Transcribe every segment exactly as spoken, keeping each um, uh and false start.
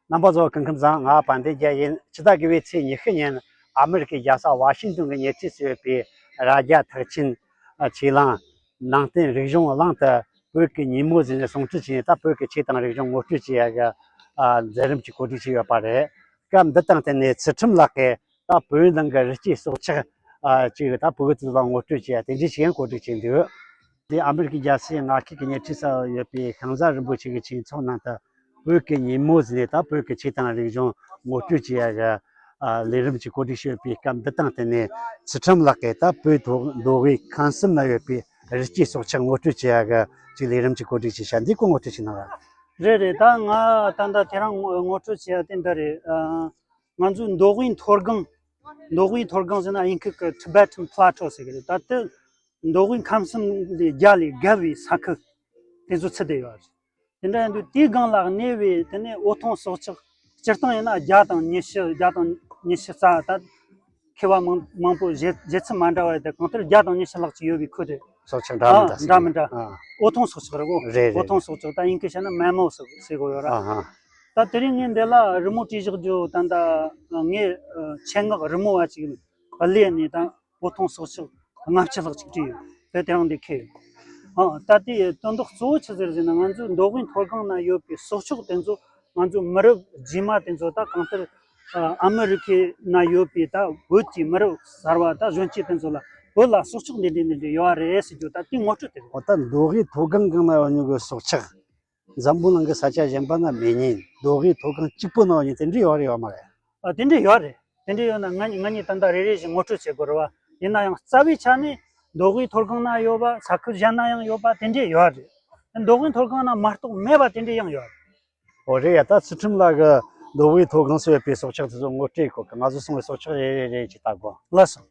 རྣམ་པ་ཚོ་སྐུ་ཁམས་བཟང་། ང་དཔལ་ལྡན་རྒྱལ་ཡིན། ཕྱི་ཟླ་དགུ་པའི་ཚེས་ཉི་ཤུ་ཉིན་ཨ་མི་རི་ཀའི་རྒྱལ་ས་ཝ་ཤིང་ཏོན་གྱི་ཉེ་འཁྲིས་སུ་ཡོད་པའི་རྭ་རྒྱ་ཐེག་ཆེན་ཆོས་གླིང་ནང་བསྟན་རིག་གཞུང་གླིང་དུ་བོད་ཀྱི་ཉིན་མོ་ཟེར་ནས་གསུང་སྤྲུལ་བྱས་ནས། ད་བོད་ཀྱི་ཆོས་དང་རིག་གཞུང་ངོ་སྤྲོད་བྱེད་ཡ་གི་ཨ་མཛད་རིམ་ཅིག་གོ་སྒྲིག་བྱས་ཡོད་པ་རེད། སྐབས་འདི་དང་བསྟུན་ནས་ཚུལ་ཁྲིམས་ལགས་ཀྱིས་ད་བོད་ནང་གི་རི་སྐྱེས་སྲོག་ཆགས་ཨ་ཅིག་ད་བོད་ཀྱི་ལ་ངོ་སྤྲོད་བྱེད་ཡ་དེ་འདྲ་ཞིག་ཡང་གོ་སྒྲིག་བྱས་འདུག་དེ་ཨ་མི་རི་ཀའི་རྒྱལ་སའི་མངའ་ཁུལ་གྱི་ཉེ་འཁྲིས་སུ་ཡོད་པའི་ཤིང་བཟའ་རིན་པོ་ཆེ་གི་ཆོས་ཚོགས་ནང་དུ་བོད་ཀྱི་ཉིན་མོ་ཟེར་ནས་ད་བོད་ཀྱི་ཆོས་དང་རིག་གཞུང་ངོ་སྤྲོད་བྱེད་ཡ་གི་ཨ་ལས་རིམ་ཅིག་གོ་སྒྲིག་བྱས་ཡོད་པའི་སྐབས་འདི་དང་བསྟུན་ནས། ཚུལ་ཁྲིམས་ལགས་ཀྱིས་ད་བོད་མདོ་དབུས་ཁམས་གསུམ་ན་ཡོད་པའི་རི་སྐྱེས་སྲོག་ཆགས་ངོ་སྤྲོད་བྱེད་ཡ་གི་ཅིག་ལས་རིམ་ཅིག་གོ་སྒྲིག་བྱས་ཤག་འདི་སྐོར་ངོ་སྤྲོད་ཅིག་གནང་རོགས། རེད་རེད། ད་ང་ད་ལྟ་དེ་རིང་ངོ་ངོ་སྤྲོད་བྱེད་ཡ་དེ་འདི་རེད། ཨ། ང་ཚོའི་མདོ་དབུས་མཐོ་སྒང་། མདོ་དབུས་མཐོ་སྒང་ཟེར་ན་དབྱིན་སྐད་ཀྱི་Tibetan Plateau ཟེར་གི་རེད། ད་ལྟ་མདོ་དབུས་ཁམས་གསུམ་ལས་རྒྱ་ལས་བརྒལ་བའི་ས་ཁུལ་དེ་ཚོ་ཚུད་བསྡད་ཡོད་རེད། དེ་འདྲ་ཡིན་དུས་དེའི་སྒང་ལ་གནས་པའི་དེ་ནས་འོ་འཐུང་སྲོག་ཆགས། སྤྱིར་བཏང་ཡིན་ན་བརྒྱ་དང་ཉི་ཤུ། བརྒྱ་དང་ཉི་ཤུ་རྩ། ད་མཁས་པ་མང་མང་པོ་བཞེད་བཞེད་ཚུལ་མ་འདྲ་བ་རེད། དེ་གང་ལྟར་བརྒྱ་དང་ཉི་ཤུ་ལྷག་ཅིག་ཡོད་པའི་ཁུལ་རེད། སྲོག་ཆགས་འདྲ་མི་ཨ་འདྲ་ཟེར་འདྲ་གི་མི་འདྲ། ཨ། འོ་འཐུང་སྲོག་ཆགས་རེད་གོ། རེད་རེད། འོ་འཐུང་སྲོག་ཆགས། ད་དབྱིན་སྐད་བཤད་ན་མེ་མོ་ཟེར་ཟེར་གོ་ཡོད་ར། ཨ་ཧ། ད་དེ་རིང་ངས་འདི་ལ་རི་མོ་བྲིས་བཞག་རྒྱུ་ད་ལྟ་ངས་ཆེད་མངགས་རི་མོ་བ་ཅིག་གླས་ནས་ད་འོ་འཐུང་སྲོག་ཆགས་ལྔ་བཅུ་ལྷག་ཅིག་བྲིས་ཡོད། དེ་དེ་རིང་འདི་ཁེལ་ཡོད། ཨ། ད་དེའི་དོན་དག་གཙོ་བོ་ཆི་ཟིག་རེད་ཟེར་ན། ང་ཚོའི་མདོ་དབུས་མཐོ་སྒང་ན་ཡོད་པའི་སྲོག་ཆགས་དེ་ཚོ་ང་ཚོ་མི་རབས་རྗེས་མ་དེ་ཚོ་ད་གང་ལྟར་ཨ་ཨ་མི་རི་ཀའི་ན་ཡོད་པའི་ད་བོད་ཀྱི་མི་རབས་གསར་བ་ད་གཞོན་སྐྱེས་དེ་ཚོ་ལ་བོད་ལ་སྲོག་ཆགས་འདི་འདྲ་འདི་འདྲ་ཡོད་རེད་ཟེར་རྒྱུ། ད་དེ་ངོ་སྤྲོད་དེ་རེད། འོ། ད་མདོ་དབུས་མཐོ་སྒང་གང་ན་ཡོད་མྱོང་གི་སྲོག་ཆགས། འཛམ་བུ་གླིང་གི་ས་ཆ་གཞན་པ་ན་མེད་ཉིན། མདོ་དབུས་མཐོ་སྒང་གཅིག་པོ་ན་ཡོད་ཉིན་དེ་འདྲ་ཡོད་རེད་ཡོད་མ་རེད། ཨ། དེ་འདྲ་ཡོད་རེད། དེ་འདྲ་ཡོད་ན་ང་ང་གཉིས་ད་ལྟ་རེ་རེ་བཞིན་ངོ་སྤྲོད་བྱེད་དགོས་རེད་བ། ཡིན་ན་ཡང་རྩ་བའི་ཆ་ནས་མདོ་དབུས་མཐོ་སྒང་ན་ཡོད་པ། ས་ཁུལ་གཞན་ན་ཡང་ཡོད་པ་དེ་འདྲ་ཡོད་རེད། མདོ་དབུས་མཐོ་སྒང་ན་མ་གཏོགས་མེད་པ་དེ་འདྲ་ཡང་ཡོད་རེད། འོ་རེད་ཡ། ད་ཚུལ་ཁྲིམས་ལགས་ཀྱིས་མདོ་དབུས་མཐོ་སྒང་སུ་ཡོད་པའི་སྲོག་ཆགས་དེ་ཚོ་ངོ་སྤྲོད་གོ་གི། ང་ཚོ་སོང་བའི་སྲོག་ཆགས་རེ་རེ་རེ་ཅིག་ལྟ་དགོས། ལགས་སོ།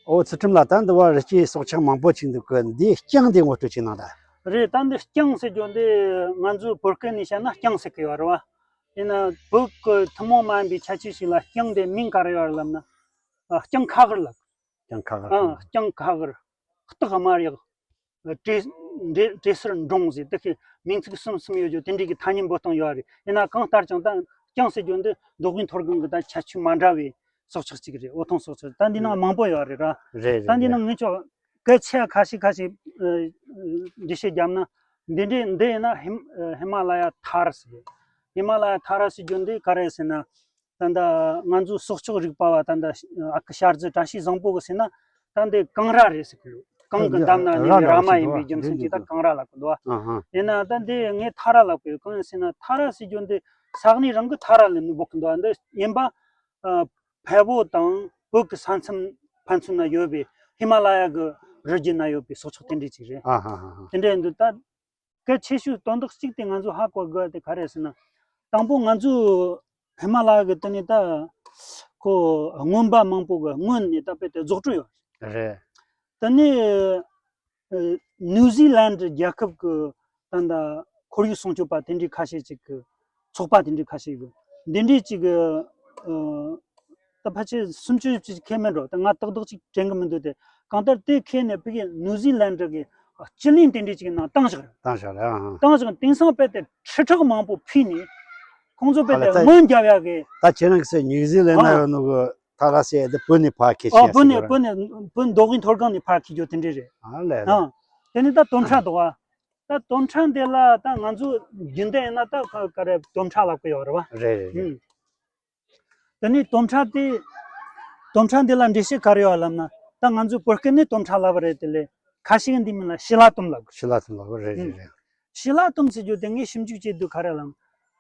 ཨོ། ཚུལ་ཁྲིམས་ལགས། ད་འདི་བར་རི་སྐྱེས་སྲོག་ཆགས་མང་པོ་ཅིག་འདུག་གི། འདིའི་རྐྱང་དེ་ངོ་སྤྲོད་ཅིག་གནང་དང་། རེད། ད་འདི་རྐྱང་ཟེར་རྒྱུ་འདི་ང་ཚོའི་བོད་སྐད་ནས་བཤད་ན་རྐྱང་ཟེར་གི་ཡོད་རེད་བ། ཡིན་ན་བོད་ཀྱི་ཐུན་མོང་མ་ཡིན་པའི་ཁྱད་ཆོས་ཤིག་ལ་རྐྱང་དེ་མིང་ག་རེ་ཡོད་རེད་ལབ་ན། ཨ། རྐྱང་ཁ་གར་ལབ། རྐྱང་ཁ་གར། ཨ། རྐྱང་ཁ་གར། སྟག་དམར་ཡག། བྲེ་བྲེ་བྲེ་སེར་འབྲོང་ཟེར་དེ་གི་མིང་ཚིག་གསུམ་གསུམ་ཡོད་རྒྱུ་དེ་འདྲའི་གི་ཐ་སྙད་འབོད་སྟངས་ཡོད་རེད། ཡིན་ན་གང་ལྟར་ཀྱང་ད་རྐྱང་ཟེར་རྒྱུ་འདི་མདོ་དབུས་མཐོ་སྒང་གི་ད་ཁྱད་ཆོས་མ་འདྲ་བའི་སྲོག་ཆགས་གཅིག་རེད། འོ་འཐུང་སྲོག་ཆགས། ད་འདི་ནང་མང་པོ་ཡོད་རེད་ར། རེད་རེད། ད་འདི་རེད། ནང་ངས་ཅོག་སྐད་ཆ་ཁ་ཤས་ཁ་ཤས་ཨ་འགྲེལ་བཤད་བརྒྱབ་ན། འདི་འདྲའི་འདི་ཡིན་ན་ཧི་ཧི་མ་ལ་ཡ་ཐར་ཟེར། ཧི་མ་ལ་ཡ་ཐར་ཟེར་རྒྱུ་འདི་ག་རེ་ཟེར་ན། ད་ལྟ་ང་ཚོའི་སྲོག་ཆགས་རིག་པ་བ་ད་ལྟ་ཨ་ཁུ་ཤར་རྫི་བཀྲ་ཤིས་བཟང་པོ་གིས་ཟེར་ན། ད་འདི་གངས་ར་རེད་ཟེར་གི་འདུག་གངས་ཀྱི་འདབས་ན་གནས་པའི་ར་མ་ཡིན་པའི་རྒྱུ་མཚན་གྱིས་ད་གངས་ར་ལབ་གི་འདུག་ཨ། ཨ་ཧ། ཡིན་ན་ད་འདི་ངས་ཐ་ར་ལབ་གི་ཡོད། གང་ཡིན་ཟེར་ན་ཐ་ར་ཟེར་རྒྱུ་འདི་ས་གནས་རང་གི་ཐ་ར་ལབ་ནས་འབོད་གི་འདུག་ཨ། འདི་ཡིན་པ་ཨ་བལ་པོ་དང་བོད་ཀྱི་ས་མཚམས་ཕན་ཚུན་ན་ཡོད་པའི་ཧི་མ་ལ་ཡ་གི་རི་རྒྱུད་ན་ཡོད་པའི་སྲོག་ཆགས་དེ་འདྲ་ཅིག་རེད། ཨ་ཧ་ཧ་ཧ། དེ་འདྲ་ཡིན་དུས་ད། གལ་ཆེ་ཤོས་དོན་དག་གཅིག་དེ་ང་ཚོས་ཧ་གོ་དགོས་དེ་ག་རེ་ཟེར་ན། དང་པོ་ང་ཚོས་ཧི་མ་ལ་ཡ་གི་དེ་ནས་ད་ཁོ་རྔོན་པ་མང་པོ་གི་སྔོན་ནས་ད་དཔེ་དེ་རྫོགས་འགྲོ་ཡོད་རེད། དེ་ནས་ཨ་ནིའུ་ཛི་ལན་རྒྱལ་ཁབ་གི་ད་ད་ཁོར་ཡུག་སྲུང་སྐྱོབ་པ་དེ་འདྲའི་ཁ་ཤས་ཅིག་གི་ཚོགས་པ་དེ་འདྲའི་ཁ་ཤས་ཀྱི་འདི་འདྲའི་ཅིག་གི་ཨ་ད་ཕལ་ཆེར་སུམ་ཅུ་བཞི་བཅུ་ཅིག་ཁེལ་མེད་འགྲོ། ད་ང་ཏག་ཏག་ཅིག་དྲན་གི་མི་འདུག་སྟེ། གང་ལྟར་དེ་ཁེལ་ནས་ཕ་གི་ནིའུ་ཛི་ལན་གྱི་སྤྱི་གླིང་དེ་འདྲའི་ཅིག་ནང་བཏང་བཞག་རེད། བཏང་བཞག་རེད། ཨ། བཏང་བཞག་དེང་སང་དཔེ་དེ་ཁྲི་ཕྲག་མང་པོ་ཕུད་ནས་ཁོང་ཚོ་དཔེ་ཨ་ལ་དེ་ད་སྔོན་རྒྱབ་ཡག་གི། ད་ཁྱེད་རང་གི་སེ་ནིའུ་ཛི་ལན་ན་ཨ་ཡོད་ནོ་གི་ཐ་ར་སེ་དེ་བོད་ནས་ཕར་ཁྱེར་ཨ་ཤེས་བོད་ནས་ཟེར་གི་རེད། བོད་ནས་བོད་མདོ་དབུས་མཐོ་སྒང་ནས་ཕར་ཁྱེར་རྒྱུ་དེ་འདྲའི་རེད། ཨ་ལས་ལས། ཨ། དེ་ནས་ད་དོམ་ཁྲ་འདུག་ཨ། ད་དོམ་ཁྲ་འདི་ལ་ད་ང་ཚོ་རྒྱུན་ལྡན་ཡིན་ན་ད་ག་ག་རེ་དོམ་ཁྲ་ལབ་གི་ཡོད་རེད་བ། རེད་རེད་རེད། ཨུམ། དེ་ནས་དོམ་ཁྲ་དེ། དོམ་ཁྲ་འདི་ལ་འགྲེལ་བཤད་ག་རེ་ཡོད་ལབ་ན། ད་ང་ཚོའི་བོད་སྐད་ནས་དོམ་ཁྲ་ལབ་པ་རེད། དེ་ལས་ཁ་ཤས་འདི་མིན་ལ་ཤི་ལ་དོམ་ལབ་གི། ཤི་ལ་དོམ་ལབ་པ་རེད། ཨུམ། རེད་རེད། ཤི་ལ་དོམ་ཟེར་རྒྱུ་དེ་ངས་ཞིབ་འཇུག་བྱས་དུས་ག་རེ་ལབ་ན།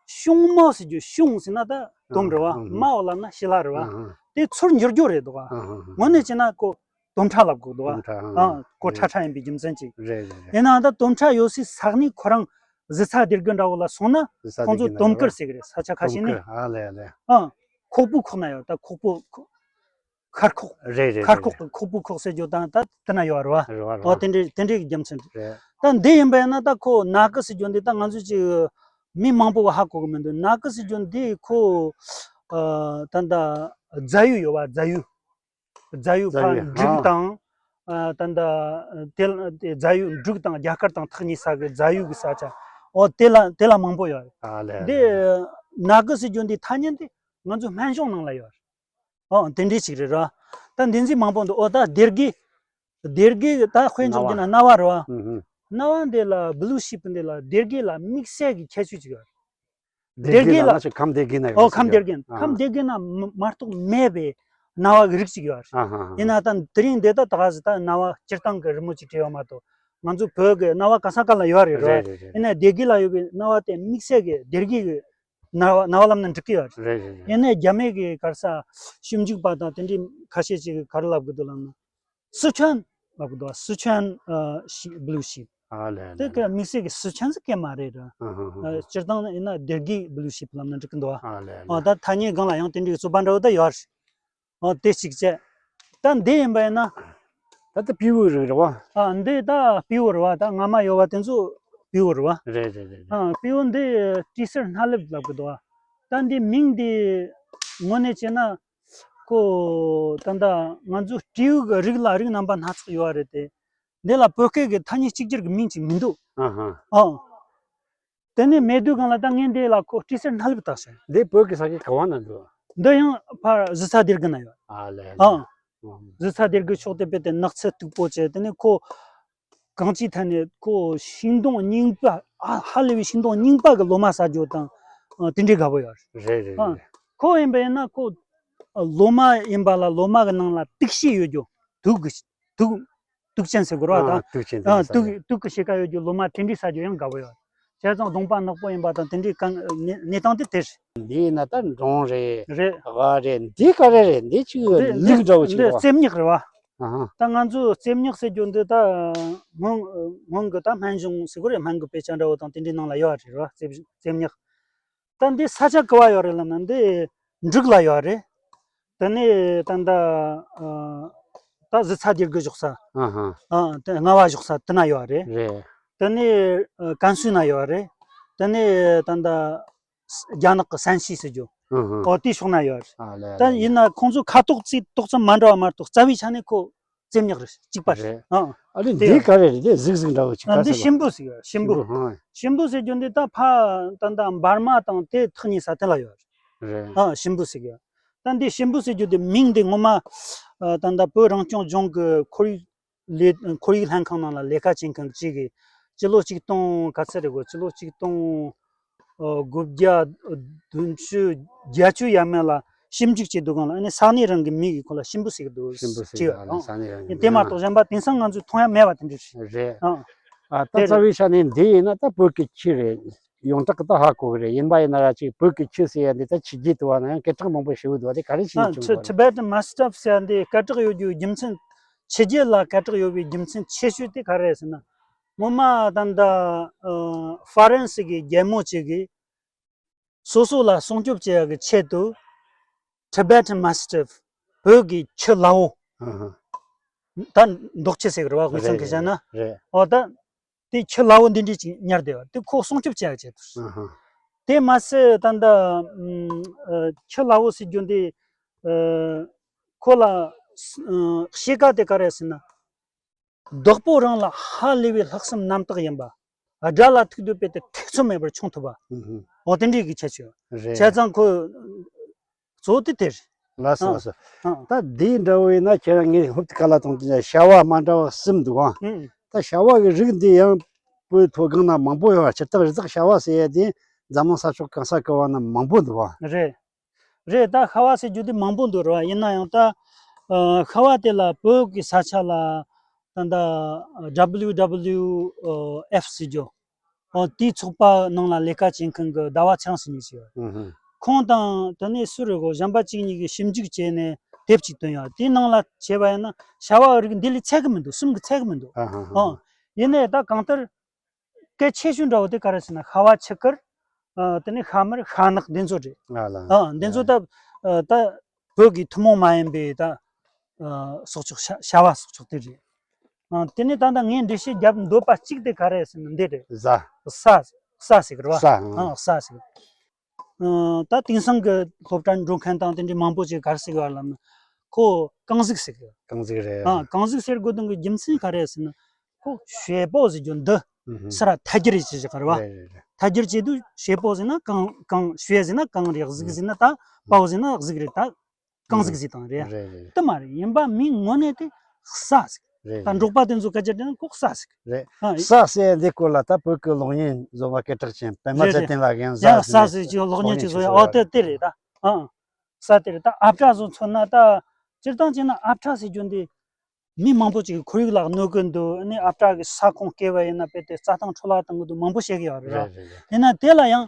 ཤོང་མོ་ཟེར་རྒྱུ། ཤོང་ཟེར་ན་ད་དོམ་རེད་བ། ཨ་ཧ། མོ་ལབ་ན་ཤི་ལ་རེད་བ། ཨ་ཧ། དེ་ཚུར་འགྱུར་རྒྱུ་རེད་འདུག་བ། ཨ་ཧ་ཧ། དངོས་གནས་བྱས་ན་ཁོ་དོམ་ཁྲ་ལབ་དགོས་འདུག་བ། དོམ་ཁྲ། ཨ། ཨ་ཁོ་ཁྲ་ཁྲ་ཡིན་པའི་རྒྱུ་མཚན་གྱིས། རེད་རེད་རེད། ཡིན་ནའང་ད་དོམ་ཁྲ་ཡོད་སའི་ས་གནས་ཁོ་རང་གཟི་ཚ་སྡེ་དགུ་འདྲ་བོ་ལ་སོང་ན། གཟི་ཚ་ཁོང་ཚོ་སྡེ་དགུ་དོམ་དཀར་ཟེར་གི་རེད། ས་ཆ་ཁ་ཤས་ནས། དོམ་དཀར། ཨ་ལས་ལས། ཨ། ཁོག་པའི་ཁོག་ན་ཡོད། ད་ཁོག་པའི་ཁོག་ཤར་ཁོག་རེད་རེད། ཤར་ཁོག་རེད་རེད། གི་ཁོག་པའི་ཁོག་ཟེར་རྒྱུ་དང་ད་དེ་ན་ཡོད་རེད་བ། རེད་བ་རེད་བ། ཨོ་དེ་འདྲའི་དེ་འདྲའི་རྒྱུ་མཚན་རེད། རེད། ད་འདི་ཡིན་པ་ཡིན་ན་ད་ཁོ་ནག་གི་ཟེར་རྒྱུ་འདི་ད་ང་ཚོ་ཅིག་མི་མང་པོ་གི་ཧ་གོ་གི་མི་འདུག་ནག་གི་ཟེར་རྒྱུ་འདི་ཁོ་ཨ་ད་ད་རྫ་ཡུ་ཡོད་བ། རྫ་ཡུ། རྫ་ཡུ་རྫ་ཡུ། ཕར་འབྲུག་ཨ་དང་། ཨ། ད་ལྟ་དེ་ལ་དེ་རྫ་ཡུལ། འབྲུག་དང་རྒྱ་གར་དང་ཐག་ཉེ་ས་གི་རྫ་ཡུལ་གི་ས་ཆ། འོ་དེ་ལ་དེ་ལ་མང་པོ་ཡོད་རེད། ཨ་ལས། འདི་ལས། ནག་གི་ཟེར་རྒྱུ་འདི་ཐ་སྙད་འདི་ང་ཚོ་སྨན་གཞུང་ནང་ལ་ཡོད་རེད། ཨོ་དེ་འདྲའི་ཅིག་རེད་ར། ད་འདི་ཚོ་མང་པོ་འདུག་ཨོ་ད་སྡེ་དགེ། སྡེ་དགེ་ད་དཔེ་འཇོག་རྒྱུ་ན་རྣ་བ། རྣ་བ་རེད་བ། ཨུ་ཧུ། རྣ་བ་འདི་ལ་blue sheep འདི་ལ་སྡེ་དགེ་ལ་དམིགས་བསལ་གྱི་ཁྱད་ཆོས་ཅིག་ཡོད་རེད། སྡེ་དགེ་ལ། སྡེ་དགེ་ལ་ང་ཚོ་ཁམས་སྡེ་དགེ་ན་ཡོད། ཨོ་ཟེར་ཁམས་སྡེ་དགེ། གི། ཨ། ཁམས་སྡེ་དགེ་ན་མ་མ་གཏོགས་མེད་པའི་རྣ་བ་གི་རིགས་ཅིག་ཡོད་རེད། ཨ་ཧ་ཧ། ཡིན་ན་ད་དེ་རིང་འདི་ད་ད་ག་ཟེ་ད་རྣ་བ་སྤྱིར་བཏང་གི་རི་མོ་ཅིག་བྲིས་ཡོད་མ་གཏོགས། ང་ཚོ་བོད་ཀྱི་རྣ་བ་ག་ས་ག་ལ་ཡོད་རེད་རོ། རེད་རེད་རེད། ཡིན་ན་སྡེ་དགེ་ལ་ཡོད་པའི་རྣ་བ་དེ་དམིགས་བསལ་གྱི་སྡེ་དགེ་གི་རྣ་བ། རྣ་བ་ལབ་ན་འགྲིག་གི་ཡོད་རེད། རེད་རེད་རེད། ཡིན་ན་རྒྱ་མི་གི་ག་རེ་ཟེ་ཞིབ་འཇུག་པ་དང་དེ་འདྲའི་ཁ་ཤས་ཅིག་གིས་ག་རེ་ལབ་གི་འདུག་ལབ་ན། སི་ཁྲོན་ལབ་གི་འདུག་སི་ཁྲོན་ཨ་ཤི་blue sheep། ཨ་ལས། དེ་ལས། གི་དམིགས་བསལ་གྱི་སི་ཁྲོན་ཟེར་གི་མ་རེད་ར། ཨ་ཧ་ཧ། ཨ། སྤྱིར་བཏང་ཡིན་ན་སྡེ་དགེ་blue sheep ལབ་ན་འགྲིག་གི་འདུག་ཨ་ལས་ལས། ཨ་ད་ཐ་སྙད་སྒང་ལ་ཡང་དེ་འདྲའི་རྩོད་པ་འདྲ་བོ་ད་ཡོད་རེད། ཨོ་དེ་གཅིག་བྱས། ད་འདི་ཡིན་པ་ཡིན་ན། ད་ལྟ་སྤྲེའུ་རིགས་རེད་བ། ཨ་འདི་ད་སྤྲེའུ་རེད་བ། ད་རྔ་མ་ཡོད་བ་དེ་ཚོ་སྤྲེའུ་རེད་བ། རེད་རེད་རེད་རེད། ཨ་སྤྲེའུ་འདི་སྤྲེའུ་གསེར་སྣ་ལེབ་ལབ་གི་འདུག་ད་འདི་མིང་འདི་དངོས་གནས་བྱས་ན་ཁོ་ད་ལྟ་ང་ཚོ་སྤྲེའུ་གི་རིགས་ལ་རིགས་རྣམ་པ་སྣ་ཚོགས་ཡོད་རེད་དེ། འདི་ལ་བོད་སྐད་ཀྱི་ཐ་སྙད་གཅིག་གྱུར་གྱི་མིང་ཅིག་མི་འདུག་ཨ་ཧ། ཨང་། དེ་ནས་མེ་དུ་གང་ལ་ད་ངས་འདི་ལ་ཁོ་སྤྲེའུ་གསེར་སྣ་ལེབ་བཏགས་ཤག་འདི་བོད་ཀྱི་ས་ཆ་ག་བ་ན་འདུག་འདི་ཡང་ཕར་གཟི་ཚ་སྡེ་དགེ་ན་ཡོད། ཨ་ལས་ལས། ཨང་། ཨང་། གཟི་ཚ་སྡེ་དགེ་ཕྱོགས་དེ་བས་ཏེ་ནགས་ཚལ་སྟུག་པོ་བྱས། དེ་ནས་ཁོ་གང་ཅིའི་ཐད་ནས་ཁོ་ཤིང་སྡོང་རྙིང་པ། ཨ་ཧ་ལས་པའི་ཤིང་སྡོང་རྙིང་པ་གི་ལོ་མ་ཟ་རྒྱུ་དང་། ཨ་དེ་འདྲའི་དགའ་པོ་ཡོད་རེད། རེད་རེད་ཨང་། རེད། ཁོ་ཡིན་པ་ཡིན་ན་ཁོ་ལོ་མ་ཡིན་པ་ལ་ལོ་མ་གི་ནང་ལ་དུག་ཤེས་ཡོད་རྒྱུ། དུག་གི་དུག་དུག་ཅན་ཟེར་དགོས་རེད་བ། ད་ཨ་དུག་ཅན་དེ་ཨ་ཟ་དུག་ཡ། དུག་གི་ཕྱེད་ཀ་ཡོད་རྒྱུ་ལོ་མ་དེ་འདྲའི་ཟ་རྒྱུ་ཡང་དགའ་པོ་ཡོད། བྱས་ཙང་གདོང་པ་ནག་པོ་ཡིན་པ་དང་དེ་འདྲའི་གང་གནས་གནས་སྟངས་དེ་དེ་རེད། འདི་ཡིན་ན་ད་འབྲོང་རེད། རེད། ཝ་རེད། འདི་ག་རེ་རེད། འདི་ཅིག་འདི་ལུག་འདྲ་བོ་ཅིག་འདི་རེད་བ། རྩེ་མྱག་རེད་བ། ཨ་ཧ། ད་ང་ཚོ་རྩེ་མྱག་ཟེར་རྒྱུ་འདི་ད་སྔོན་སྔོན་གི་ད་སྨན་གཞུང་ཟེར་དགོས་རེད། སྨན་གི་དཔེ་ཆ་འདྲ་བོ་དང་དེ་འདྲའི་ནང་ལ་ཡོད་རེད་བ། རྩེ་རྩེ་མྱག་ད་འདི་ས་ཆ་ག་བ་ཡོད་རེད་ལབ་ན་འདི་འབྲུག་ལ་ཡོད་རེད། དེ་ནས་ད་ལྟ་ཨ་ད་གཟི་ཚ་སྡེ་དགེ་བཞུགས་ས། ཨ་ཧ། ཨ་དེ་རྔ་བ་བཞུགས་ས་དེ་ན་ཡོད་རེད། རེད། དེ་ནས་ཨ་ཀན་སུའུ་ན་ཡོད་རེད། དེ་ནས་ད་ལྟ་རྒྱ་ནག་གི་སན་ཤི་ཟེར་རྒྱུ། ཨ་ཧ། ཨོ་དེའི་ཕྱོགས་ན་ཡོད་རེད། ཨ་ལས་ད་ལས་ཡིན་ལས། ན་ཁོང་ཚོ་ཁ་དོག་རྩི་དོག་ཙམ་མ་འདྲ་བ་མ་གཏོགས་རྩ་བའི་ཆ་ནས་ཁོ་རྩེ་མྱག་རེད། གཅིག་པ་རེད། རེད། ཨ་ཨ་ལས། དེ་འདི་ག་རེ་རེད། དེ་གཟིག་གཟིག་འདྲ་བོ་ཅིག་ཨ་ག་འདི་ཟེར་བ། ཤིམ་བུ་ཟེར་གི་ཤིམ་བུ། ཤིམ་བུ་ཧ། ཤིམ་བུ་ཟེར་རྒྱུ་འདི་ད་ཕ་ད་ད་འབར་མ་དང་དེ་ཐག་ཉེ་ས་དེ་ལ་ཡོད་རེད། རེད། ཨ་ཤིམ་བུ་ཟེར་གི་ད་འདི་ཤིམ་བུ་ཟེར་རྒྱུ་འདི་མིང་འདི་ངོ་མ་ཨ་ད་ད་བོད་རང་སྐྱོང་ལྗོངས་ཀྱི་ཁོར་ཡུག་ལས་ཁོར་ཡུག་ལྷན་ཁང་ནང་ལ་ལས་ཀ་བྱེད་མཁན་གཅིག་གིས་སྤྱི་ལོ་གཅིག་སྟོང་ག་ཚོད་རེད་གོ། སྤྱི་ལོ་གཅིག་སྟོང་ཨ་དགུ་བརྒྱ་བདུན་ཅུ་བརྒྱད་ཅུ་ཡས་མས་ལ་ཞིབ་འཇུག་བྱེད་དུས་སྒང་ལ་ཨ་ནི་ས་གནས་རང་གི་མི་གིས་ཁོ་ལ་ཤིམ་བུ་ཟེར་གི་འདུག་ཤིམ་བུ་ཟེར་ཅེས་གི། ཨ་ནི་ས་གནས་རང་གི་དེ་མ་གཏོགས་གཞན་པ་དེང་སང་ང་ཚོས་མཐོང་ཡ་མེད་པ་དེ་འདྲ་རེད། རེད། ཨ་ཨ་ད་དེ་རྩ་རེད། བའི་ཆ་ནས་འདི་ཡིན་ན་ད་བོད་ཀྱི་ཆུ་རེད། ཡོངས་གྲགས་ཀྱི་ད་ཧ་གོ་གི་རེད། ཡིན་པ་ཡིན་ན་ར་ཅིག་བོད་ཀྱི་ཆུ་ཟེར་ཡ་འདི་ད་ཕྱི་རྒྱལ་དུ་བ་ན་ཡང་སྐད་གྲགས་མང་པོ་ཞེ་པོ་འདུག་བ། དེ་ག་རེ་བྱས་ནས་ཨ་བྱུང་ཆུ་བ་རེད། Tibetan Mastiff ཟེར་ཡ་འདི་སྐད་གྲགས་ཡོད་རྒྱུའི་རྒྱུ་མཚན། ཕྱི་རྒྱལ་ལ་སྐད་གྲགས་ཡོད་པའི་རྒྱུ་མཚན་ཆེ་ཤོས་དེ་ག་རེ་རེད་ཟེར་ན། ངོ་མ་ད་ལྟ་ཨ་ཧྥ་རན་སི་གི་རྒྱལ་མོ་གཅིག་གིས་སོ་སོ་ལ་སྲུང་སྐྱོབ་བྱེད་ཡག་གི་ཆེད་དུ་Tibetan Mastiff བོད་ཀྱི་ཁྱི་ལ་བོ་ཨ་ཧ། ད་འདོགས་ཁྱི་ཟེར་གི་རེད་བ། དབུས་གཙང་གི་བཤད་ན། རེད། ཨོ་ད་དེ་ཁྱི་ལ་བོ་འདི་འདྲས་ཅིག་ཉར་བསྡད་ཡོད། དེ་ཁོ་སྲུང་སྐྱོབ་བྱེད་ཡག་ཆེད་དུ། ཨ་ཧ། དེ་མ་ཟད་ད་ལྟ་ཨ་ཁྱི་ལ་བོ་ཟེར་རྒྱུ་འདི་ཨ་ཁོ་ལ་ཨ་གཤིས་ཀ་དེ་ག་རེ་ཟེར་ན། བདག་པོ་རང་ལ་ཧ་ལས་པའི་ལྷག་བསམ་རྣམ་དག་ཡིན་པ། དགྲ་ལ་ཐུག་དུས་དཔེ་དེ་ཐེ་ཚོམ་མེད་པར་མཆོང་ཐུབ་པ། ཨུ་ཧུ། འོ་དེ་འདྲའི་གི་ཁྱད་ཆོས། རེད། བྱས་ཙང་ཁོ་གཙོ་བོ་དེ་དེ་རེད། ལགས་སོ་ཨ་ལགས་སོ། ཨ་ད་འདིའི་འདྲ་བོ་ཡིན་ན་ཁྱེད་རང་ངས་ཧུབ་ཏེ་ག་ལ་གཏོང་དུས་བྱ་བ་མ་འདྲ་བ་གསུམ་འདུག་ཨ། ཨུ། ད་བྱ་བ་གི་རིགས་འདི་ཡང་བོད་མཐོ་སྒང་ན་མང་པོ་ཡོད་པ། ཕྱིར་ཐག་རི་དྭགས་བྱ་བ་ཟེར་ཡ་དེ་འཛམ་གླིང་ས་ཕྱོགས་གང་ས་ག་བ་ན་མང་པོ་འདུག་ཨ། རེད། རེད། ད་ཤྭ་བ་ཟེར་རྒྱུ་དེ་མང་པོ་འདུག་རེད་བ། ཡིན་ན་ཡང་ད་ཨ་ཤྭ་བ་དེ་ལ་བོད་ཀྱི་ས་ཆ་ལ་ད་ལྟ་W W F ཟེར་རྒྱུ་ཨོ་དེའི་ཚོགས་པ་ནང་ལ་ལས་ཀ་བྱེད་མཁན་གྱི་ཟླ་བ་ཚེ་རིང་ཟེར་མཁན་ཞིག་ཡོད། ཨུ་ཧུ། ཁོང་དང་དེ་ནས་སུ་རེད་གོ། གཞན་པ་གཅིག་གཉིས་ཀྱིས་ཞིབ་འཇུག་བྱས་ནས་དེབ་ཅིག་བཏོན་ཡོད། དེའི་ནང་ལ་བྱས་པ་ཡིན་ན་ཤྭ་བ་རིགས་འདི་ལས་ཚད་གི་མི་འདུག་གསུམ་གི་ཚད་གི་མི་འདུག་ཨ་ཧ་ཧ། ཨོ་ཡིན་ནའི་ད་གང་ལྟར། སྐད་ཆེ་ཤོས་འདྲ་བོ་དེ་ག་རེ་ཟེར་ན་ཤྭ་བ་ཆུ་དཀར། ཨ་དེ་ནས་ཤྭ་དམར་ཤྭ་ནག་འདི་ཚོ་རེད། ཨ་ལ། ཨ་འདི་ཚོ་ད་ཨ་ད་བོད་ཀྱི་ཐུན་མོང་མ་ཡིན་པའི་ད་ཨ་སྲོག་ཆགས་ཤ་ཤྭ་བ་སྲོག་ཆགས་དེ་རེད། ཨ་དེ་ནས་ད་ལྟ་ངས་འགྲེལ་བཤད་རྒྱབ་འདོད་པ་གཅིག་དེ་ག་རེ་ཟེར་ན་འདི་རེད། གཟའ། གཟའ། གཟའ་ཟེར་གི་རེད་བ། གཟའ། ཨ་གཟའ་ཟེར། ཨ་ད་དེང་སང་གི་སློབ་གྲྭར་འགྲོ་མཁན་དང་དེ་འདྲའི་མང་པོ་ཅིག་ག་རེ་ཟེར་གི་རེད་ལབ་ན། ཁོ་རྐང་གཟུགས་ཟེར་གི། རྐང་གཟུགས་རེད། ཨ། རྐང་གཟུགས་ཟེར་དགོས་དོན་གྱི་རྒྱུ་མཚན་ག་རེ་ཟེར་ན། ཁོ་བྱེད་པོ་ཟེར་རྒྱུ་འདི། ཨུ་ཧུ། སི་ར་ཐལ་སྒྱུར་བྱེད་ཀྱི་རེད་བ། རེད་རེད་རེད། ཐལ་སྒྱུར་བྱེད་དུས་བྱེད་པོ་ཟེར་ན་རྐང་། རྐང་། བྱེད་ཟེར་ན་རྐང་རེད། གཟུགས་ཟེར་ན་ད། པོ་ཟེར་ན་གཟུགས་རེད་ད། རྐང་གཟུགས་ཟེར་དང་རེད། རེད་རེད། དེ་མ་རེད། ཡིན་པ་མིང་དངོས་གནས་དེ་ས་ཟེར། རེད་ད་རེད། འབྲོག་པ་དེ་ཚོ་སྐད་ཆ་དྲིས་ན་ཁོ་ས་ཟེར། རེད། ཨ། ས་ཟེར་འདི་སྐོར་ལ་ད་བོད་ཀྱི་གློག་བརྙན་བཟོ་བ་སྐད་གྲགས་ཅན་པད་མ་རེད་ཚེ་རེད། བརྟན་ལགས་ཀྱིས་ཡང་ས་ས་ཟེར་ཟེར་གྱི་གློག་བརྙན་ཅིག་བཟོ་ཡ། ཨོ་དེ་དེ་རེད་ད། ཨ། ས་དེ་རེད་ད། ཨ་བྲ་བཟོ་མཚོན་ན་ད། སྤྱིར་བཏང་བྱས་ན་ཨ་བྲ་ཟེར་རྒྱུ་འདི། མི་མང་པོ་ཅིག་ཁོར་ཡུག་ལ་གནོད་ཀྱི་འདུག་ཨ་ནི་ཨ་བྲ་གི་ས་ཁོངས་བཀལ་བ་ཡིན་ན་དཔེ་དེ་རྩྭ་ཐང་འཕྲོ་བརླག་བཏང་གི་འདུག་མང་པོ་བཤད་ཀྱི་ཡོད་རེད། རེད་རེད་རེད། ཡིན་ན་དེ་ལ་ཡང་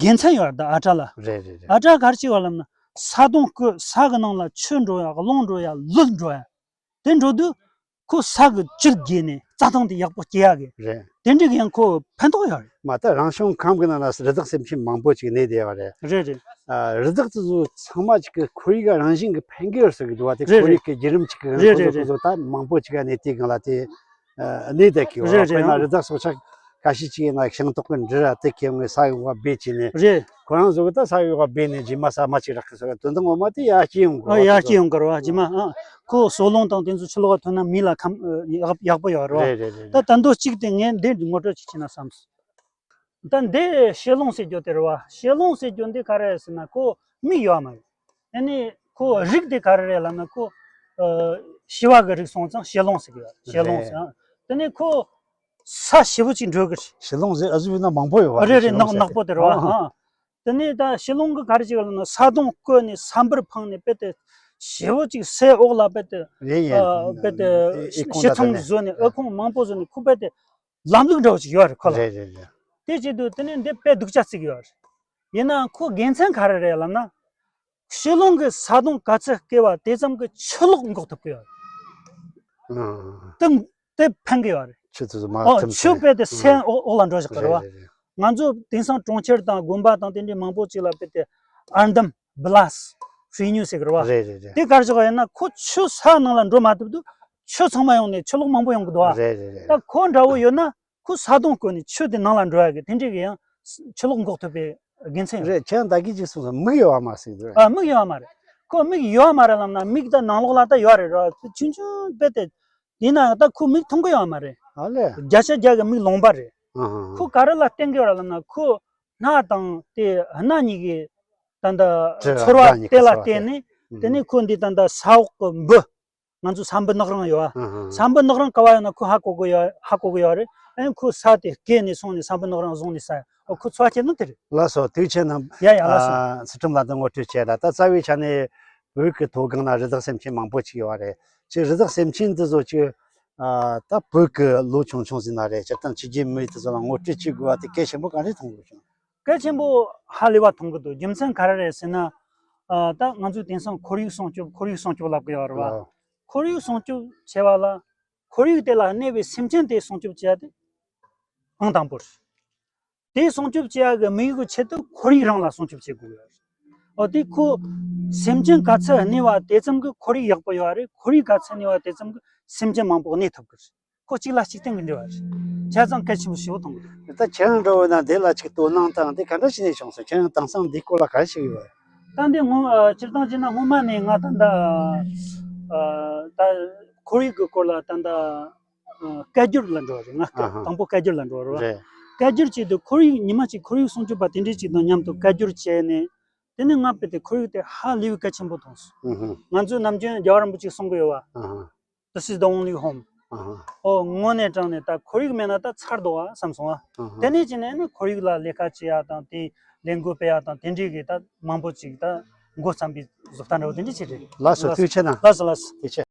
དགེ་མཚན་ཡོད་རེད་ད་ཨ་བྲ་ལ། རེད་རེད་རེད། ཨ་བྲ་ག་རེ་བྱེད་པ་ལབ་ན། ས་དོང་བརྐོས། ས་གི་ནང་ལ་ཆུ་འགྲོ་ཡ། རླུང་འགྲོ་ཡ། ལུད་འགྲོ་ཡ། དེ་འགྲོ་དུས་ཁོ་ས་གི་བཅུད་རྒྱས་ནས་རྩྭ་ཐང་དེ་ཡག་པོ་སྐྱེ་ཡ་གི། རེད། དེ་འདྲ་གི་ཡང་ཁོ་ཕན་ཐོགས་ཡོད་རེད། མ་ད་རང་བྱུང་ཁམས་ཀྱི་ནང་ན་རི་དྭགས་སེམས་ཅན་མང་པོ་ཅིག་གནས་བསྡད་ཡོད་རེད། རེད་རེད། ཨ། རི་དྭགས་དེ་ཚོ་ཚང་མ་ཅིག་གི་ཁོར་ཡུག་རང་བཞིན་གྱི་ཕན་ཁེ་ཟེར་གི་འདུག་བ། དེ་རེད་ཁོར་ཡུག་རེད། གི་བརྒྱུད་རིམ་ཅིག་གི་རེད་ཁོ་ཚོ་རེད་ཁོ་རེད། ཚོ་ད་མང་པོ་ཅིག་ག་གནས་དེ་སྒང་ལ་དེ། ཨ། གནས་བསྡད་ཀྱི་ཡོད་རེད་རེད། དཔེར་ན་རེད། རི་དྭགས་སྲོག་ཆགས་ཁ་ཤས་ཅིག་ཡིན་ན་ཤིང་ཏོག་གི་འབྲུ་ར་དེ་ཁེ་ངོས་ས་ཡོག་ག་སྦས་བྱས་ནས། རེད། ཁོ་རང་ཚོ་གི་ད་ས་ཡོག་ག་སྦས་ནས་རྗེས་མ་ཟ་མ་ཅིག་རག་གི་ཟེར་བ་དོན་དག་ངོ་མ་དེ་ཡར་སྐྱེ་ཡོང་གི་ཨ། རེད་བ། ཡར་དེ་སྐྱེ་ཚོ་ཡོང་གི་རེད་བ། རྗེས་མ། ཨ། ཁོ་སོལ་རླུང་དང་དེ་ཚོ་ཕྱི་ལོགས་ཐོན་ན་མི་ལ་ཁམས། ཨ། ཡག་ཡག་པོ་ཡོད་རེད་བ། རེད་རེད་རེད། ད་ད་འདོད་གཅིག་དེ་ངས་འདི་ངོ་སྤྲོད་ཅིག་བྱས་ན་བསམས། ད་འདི་ཤེ་ལོང་ཟེར་རྒྱུ་དེ་རེད་བ། ཤེ་ལོང་ཟེར་རྒྱུ་འདི་ག་རེ་རེད་ཟེར་ན་ཁོ་མིག་ཡོད་མ་རེད། ཨ་ནི་ཁོ་རིགས་དེ་ག་རེ་རེད་ལབ་ན་ཁོ། ཨ། བྱི་བ་གི་རིགས་སོང་ཙང་ཤེ་ལོང་ཟེར་གི་ཡོད། ཤེ་ལོང་ཟེར། རེད། ཨ། དེ་ནས་ཁོ་ས་ཞེ་པོ་ཅིག་འགྲོ་གི་རེད། ཤེ་ལོང་ཟེར་ཨ་ཟུ་ཡིན་ན་མང་པོ་ཡོད་བ། རེད་རེད། ཤེ་ལོང་ནག་ཟེར་ནག་པོ་དེ་རེད་བ། ཨ། ཨ། དེ་ནས་ད་ཤེ་ལོང་གི་ག་རེ་བྱེད་གི་ལབ་ན་ས་དོང་བརྐོས་ནས་ས་འབུར་འཕངས་ནས་དཔེ་དེ་ཞེ་པོ་ཅིག་སའི་འོག་ལ་དཔེ་དེ། རེད་ཡིན། ཨ། དཔེ་དེ་ཨེ་ཁུང་ཤི་ད་ཐང་ད་ནས་བཟོས་ནས། ཨེ་ཁུང་མང་པོ་བཟོས་ནས་ཁོ་དཔེ་དེ་ལམ་ལུགས་འདྲ་བོ་ཅིག་ཡོད་རེད་ཁོ་ལ། རེད་རེད་རེད། དེ་བྱེད་དུས་དེ་ནས་འདི་དཔེ་སྡུག་ཅག་བརྩི་གི་ཡོད་རེད། ཡིན་ནའང་ཁོ་དགེ་མཚན་ག་རེ་རེད་ལབ་ན། ཤེ་ལོང་གི་ས་དོང་ག་ཚོད་བརྐོས་པ་དེ་ཙམ་གྱི་ཆུ་ལོག་འགོག་ཐུབ་ཀྱི་ཡོད་རེད། ཨང་། དེ་དེ་ཕན་གི་ཡོད་རེད། ཆུ་དེ་ཚོ་མར། ཨོ། ཐིམ་ཆུ་ཐིམ་དཔེ་དེ་སའི་འོག་འོག་ལ་འགྲོ་བཞག་གི་རེད་བ། རེད་རེད་རེད། ང་ཚོ་དེང་སང་གྲོང་ཁྱེར་དང་དགོན་པ་དང་དེ་འདྲའི་མང་པོ་ཅིག་ལ་དཔེ་དེ་ཨར་འདམ་བི་ལཱས་ཧྲི་ཉུ་ཟེར་གི་རེད་བ། རེད་རེད་རེད། དེ་ག་རེ་བྱེད་གི་ཡིན་ན་ཁོ་ཆུ་ས་ནང་ལ་འགྲོ་མ་ཐུབ་དུས་ཆུ་ཚང་མ་ཡོང་ནས་ཆུ་ལོག་མང་པོ་ཡོང་གི་འདུག་བ། རེད་རེད་རེད། ད་ཁོ་འདྲ་བོ་ཡོད་ན་ཁོ་ས་དོང་བརྐོས་ནས་ཆུ་དེ་ནང་ལ་འགྲོ་ཡ་གི་དེ་འདྲའི་གི་ཡང་ཆུ་ལོག་འགོག་ཐུབ་པའི་དགེ་མཚན་ཡོད། རེད། ཁྱེད་རང་ད་གིན་ཅིག་གསུངས་སོང་། མིག་ཡོད་བ་མ་ཟིག་འདུག་ཨ། མིག་ཡོད་བ་མ་རེད། ཁོ་མིག་ཡོད་བ་མ་རེད་ལབ་ན་མིག་ད་ནང་ལོགས་ལ་ད་ཡོད་རེད་ར། ཆུང་ཆུང་དཔེ་དེ། ཡིན་ན་ད་ཁོ་མིག་མཐོང་གི་ཡོད་མ་རེད། ཨ་ལས། བརྒྱ་ཆ་བརྒྱ་གི་མིག་ལོང་པ་རེད། ཨ་ཧ། ཁོ་ག་རེ་ལ་བརྟེན་གི་ཡོད་རེད་ལབ་ན་ཁོ་སྣ་དང་དེ་སྣ་གཉིས་ཀྱི་ད་ལྟ་དྲི་ཚོར་བ་སྣ་གཉིས་དེ་ཀྱི་ལ་ཚོར་བ་བརྟེན་ནས། དེ་ནས་ཁོ་འདི་ད་ལྟ་ས་འོག་གི་འབུ། ང་ཚོ་ས་འབུ་ནག་རིང་ཡོད་ཨ། ཨ་ཧ། ས་འབུ་ནག་རིང་ག་བ་ཡོད་ན་ཁོ་ཧ་གོ་གི་ཡོད། ཧ་གོ་གི་ཡོད་རེད། ཨ་ནི་ཁོ་ས་དེ་བརྐོས་ནས་སོང་ནས་ས་འབུ་ནག་རིང་བཟུང་ནས་ཟ་ཡ། ཨོ། ཁོ་འཚོ་བ་སྐྱེལ་ནི་དེ་རེད། ལགས་སོ། ཐུགས་རྗེ་ཆེ་གནང་། ཡ་ཡ། ལགས་སོ། ཨ། ཚུལ་ཁྲིམས་ལགས་དང་ངོ་སྤྲོད་བྱས་ལ། ད་རྩ་བའི་ཆ་ནས་བོད་ཀྱི་མཐོ་སྒང་ན་རི་དྭགས་སེམས་ཅན་མང་པོ་ཅིག་ཡོད་རེད། ཅིག་རི་དྭགས་སེམས་ཅན་འདི་ཚོ་ཅིག་ཨ། ད་བོད་ཀྱི་ལོ་ཆུང་ཆུང་ཟིག་ན་རེད། སྤྱིར་བཏང་ཕྱི་རྒྱལ་མི་རིགས་དེ་ཚོ་ལ་ངོ་སྤྲོད་བྱེད་དགོས་པ་དེ་གལ་ཆེན་པོ་ག་རེ་མཐོང་དགོས་བྱུང་། གལ་ཆེན་པོ་ཧ་ལས་པ་མཐོང་གི་འདུག་རྒྱུ་མཚན་ག་རེ་རེད་ཟེར་ན། ཨ། ད་ང་ཚོས་དེང་སང་ཁོར་ཡུག་སྲུང་སྐྱོབ། ཁོར་ཡུག་སྲུང་སྐྱོབ་ལབ་གི་ཡོད་རེད་བ། ལགས། ཁོར་ཡུག་སྲུང་སྐྱོབ་བྱེད་པ་ལ་ཁོར་ཡུག་དེ་ལ་གནས་པའི་སེམས་ཅན་དེ་སྲུང་སྐྱོབ་བྱེད་ཡ་དེ་ཨང་དང་པོ་རེད། དེ་སྲུང་སྐྱོབ་བྱེད་ཡ་གི་དམིགས་ཡུལ་གྱི་ཆེད་དུ་ཁོར་ཡུག་རང་ལ་སྲུང་སྐྱོབ་བྱེད་དགོས་ཡོད་རེད། འོ། དེ་ཁོ་སེམས་ཅན་ག་ཚད་གནས་པ་དེ་ཙམ་གྱིས་ཁོར་ཡུག་ཡག་པོ་ཡོད་རེད། ཁོར་ཡུག་ག་ཚད་གནས་པ་དེ་ཙམ་གྱིས་སེམས་ཅན་མང་པོ་གནས་ཐུབ་གི་རེད། ཁོ་གཅིག་ལ་གཅིག་བརྟེན་གྱི་འབྲེལ་བ་རེད། བྱས་ཙང་གལ་ཆེན་པོ་ཞེ་པོ་མཐོང་གི་འདུག་ད་ཁྱེད་རང་འདྲ་བོ་ན་འདི་ལ་ཅིག་དོ་སྣང་དང་འདི་ག་འདྲ་བྱས་ནས་བྱུང་སོང་། ཁྱེད་རང་དེང་སང་འདིའི་སྐོར་ལ་ག་རེ་ཤེས་ཡོད། ད་འདི་སྔོན། ཨ། སྤྱིར་བཏང་བྱས་ན་སྔོན་མ་ནས་ང་ད་ལྟ། ཨ། ད་ཁོར་ཡུག་གི་སྐོར་ལ་ད་ལྟ། ཨ། སྐད་སྒྱུར་ལ་འགྲོ་བ་རེད། ང་སྐད། ཨ་ཧ། དང་པོ་སྐད་སྒྱུར་ལ་འགྲོ་བ་རེད་བ། རེད། སྐད་སྒྱུར་བྱས་དུས་ཁོར་ཡུག་ཉི་མ་གཅིག་ཁོར་ཡུག་སྲུང་སྐྱོབ་པ་དེ་འདྲས་ཅིག་དང་མཉམ་དུ་སྐད་སྒྱུར་བྱས་ནས། དེ་ནས་ང་དཔེ་དེ་ཁོར་ཡུག་དེ་ཧ་ལས་པའི་གལ་ཆེན་པོ་མཐོང་སོང་། ཨུ་ཧུ། ང་ཚོས་ནམ་རྒྱུན་རྒྱལ་བ་རིན་པོ་ཆེས་གསུང་གི་ཡོད་བ། ཨ་ཧ། This is the only home. ཨ་ཧ། ཨོ། དངོས་གནས་དྲང་གནས་ད་ཁོར་ཡུག་མེད་ན་ད་ཚར་འདུག་བ་བསམ་སོང་ཨ། ཨ་ཧ། དེ་ནས་ཅི་ནས་ནི་ཁོར་ཡུག་ལ་ལས་ཀ་བྱེད་ཡ་དང་དེ་ལས་འགུལ་སྤེལ་ཡ་དང་དེ་འདྲའི་གི་ད་མང་པོ་ཅིག་ད་འགོ་བརྩམས་པའི་བཟོ་ལྟ་འདྲ་བོ་དེ་འདྲ་ཅིག་རེད། ལགས་སོ། ཐུགས་རྗེ་ཆེ་གནང་། ལགས་སོ། ལགས་སོ། ཐུགས་རྗེ་ཆེ།